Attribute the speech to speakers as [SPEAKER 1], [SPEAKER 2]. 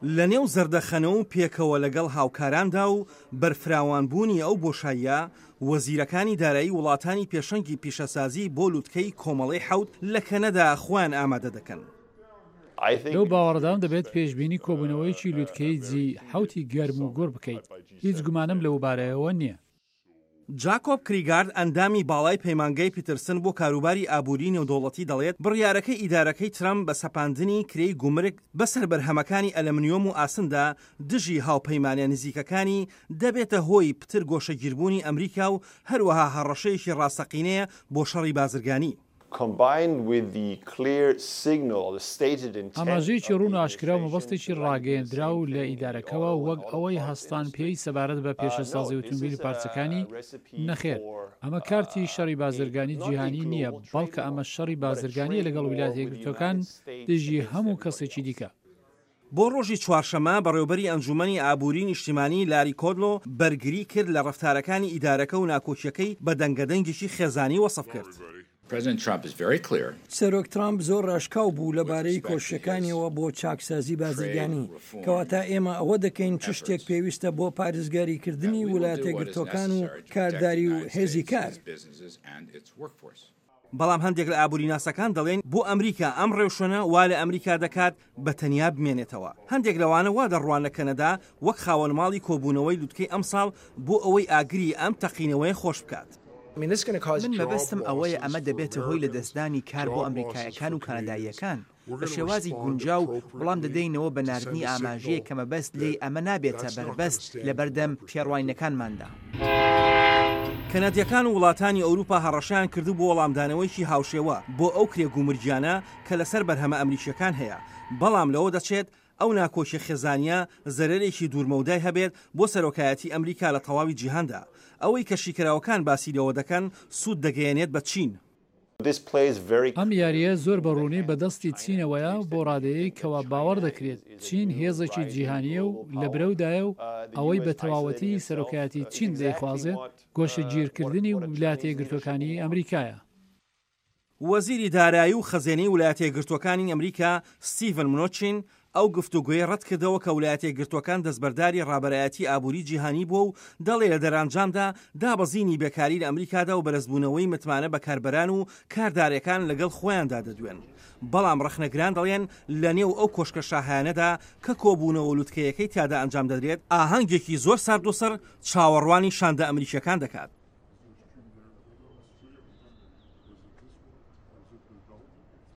[SPEAKER 1] لەنێو زەردەخەنە و پێکەوە لەگەڵ هاوکاراندا و بەرفراوانبوونی ئەو بۆشاییە، وەزیرەکانی دارایی وڵاتانی پێشەنگی پیشەسازی بۆ لوتکەی کۆمەڵەی حەوت لە کەنەدا خۆیان ئامادە دەکەن.
[SPEAKER 2] لەو باوەڕەدام دەبێت پێشبینی کۆبوونەوەیەکی لوتکەی جی حەوتی گەرم و گوڕ بکەیت، هیچ گومانم لەوبارەیەوە نییە.
[SPEAKER 1] جاکۆب کریگارد، ئەندامی باڵای پەیمانگای پیترسن بۆ کاروباری ئابووری نێودەوڵەتی دەڵێت، بڕیارەکەی ئیدارەکەی ترەمپ بە سەپاندنی کرێی گومرگ بەسەر بەرهەمەکانی ئەلەمنیۆم و ئاسندا دژی هاوپەیمانە نزیکەکانی دەبێتە هۆی پتر گۆشەگیربوونی ئەمریکا و هەروەها هەڕەشەیەکی ڕاستەقینەیە بۆ شەڕی بازرگانی.
[SPEAKER 2] ئاماژەیەکی ڕوون و ئاشکرا و مەبەستێکی ڕاگەیەندراو لە ئیدارەکەوە وەک ئەوەی هەستان پێی سەبارەت بە پێشەسازی ئوتومبیل و پارچەکانی، نەخێر، ئەمە کارتی شەڕی بازرگانی جیهانی نییە، بەڵکە ئەمە شەڕی بازرگانییە لەگەڵ ویلایەتە یەکگرتووەکان دژی هەموو کەسێکی دیکە.
[SPEAKER 1] بۆ ڕۆژی چوارشەممە، بەڕێوبەری ئەنجوومەنی ئابووری نیشتیمانی لاری کۆدلۆ بەرگری کرد لە ڕەفتارەکانی ئیدارەکە و ناکۆکییەکەی بە دەنگەدەنگێکی خێزانی وەسف کرد.
[SPEAKER 3] سەرۆک ترامپ زۆر ڕاشکاو بوو لەبارەی کۆششەکانیەوە بۆ چاکسازی بازرگانی، کەواتە ئێمە ئەوە دەکەین چ شتێک پێویستە بۆ پارێزگاریکردنی ولاتەیەکگرتووەکان و کارداری و هێزی کار.
[SPEAKER 1] بەڵام هەندێک لە ئابووریناسەکان دەڵێن بۆ ئەمریکا ئەم ڕێوشوێنە وا لە ئەمریکا دەکات بە تەنیا بمێنێتەوە. هەندێک لەوانە وا دەڕواننە کەنەدا وەک خاوەن ماڵی کۆبوونەوەی لوتکەی ئەمساڵ بۆ ئەوەی ئاگری ئەم تەقینەوەیە خۆش بکات.
[SPEAKER 4] من مەبەستم ئەوەیە ئەمە دەبێتە هۆی لەدەستدانی کار بۆ ئەمریکایەکان و کانەداییەکان. بە شێوازی گونجاو وڵام دەدەینەوە بە ناردنی ئاماژەیەک کە مەبەست لێی ئەمە نابێتە بەربەست لەبەردەم تێڕوانینەکانماندا.
[SPEAKER 1] کەنەدییەکان و وڵاتانی ئەوروپا هەڕەشەیان کردبوو بۆ وەڵامدانەوەیەکی هاوشێوە بۆ ئەو کرێ گومرگیانە کە لەسەر بەرهەمە ئەمریکییەکان هەیە، بەڵام لەوە دەچێت ئەو ناکۆکیە خێزانییە زەرەرێکی دوورمەودای هەبێت بۆ سەرۆکایەتی ئەمریکا لە تەواوی جیهاندا. ئەوەی کە شیکەرەوەکان باسی لێوە دەکەن سوود دەگەیەنێت بە چین.
[SPEAKER 2] ئەم یارییە زۆر بە ڕوونی بە دەستی چینەوەیە بۆ ڕادەیەک کەوا باوەڕ دەکرێت چین هێزێکی جیهانییە و لە برەودایە و ئەوەی بە تەواوەتی سەرۆکایەتی چین دەیخوازێت گۆشەگیرکردنی ولاتە یەکگرتووەکانی ئەمریکایە.
[SPEAKER 1] وەزیری دارایی و خەزێنەی ولایەتە یەکگرتووەکانی ئەمریکا ستیڤن منوچین ئەو گفتوگۆیەی ڕەتکردەوە کە ولایەتە یەکگرتووەکان دەستبەرداری ڕابەرایەتی ئابووری جیهانی بووە و دەڵێ لە دەرانجامدا دابەزینی بێکاری لە ئەمریکادا و بەرزبوونەوەی متمانە بە کاربەران و کاردارەکان لەگەڵ خۆیاندا دەدوێن. بەڵام ڕەخنەگران دەڵێن لە نێو ئەو کۆشکە شاهانەدا کە کۆبوونەوە لوتکەیەکەی تیادا ئەنجام دەدرێت، ئاهەنگێکی زۆر ساردوسڕ چاوەڕوانی شاندە ئەمریکییەکان دەکات.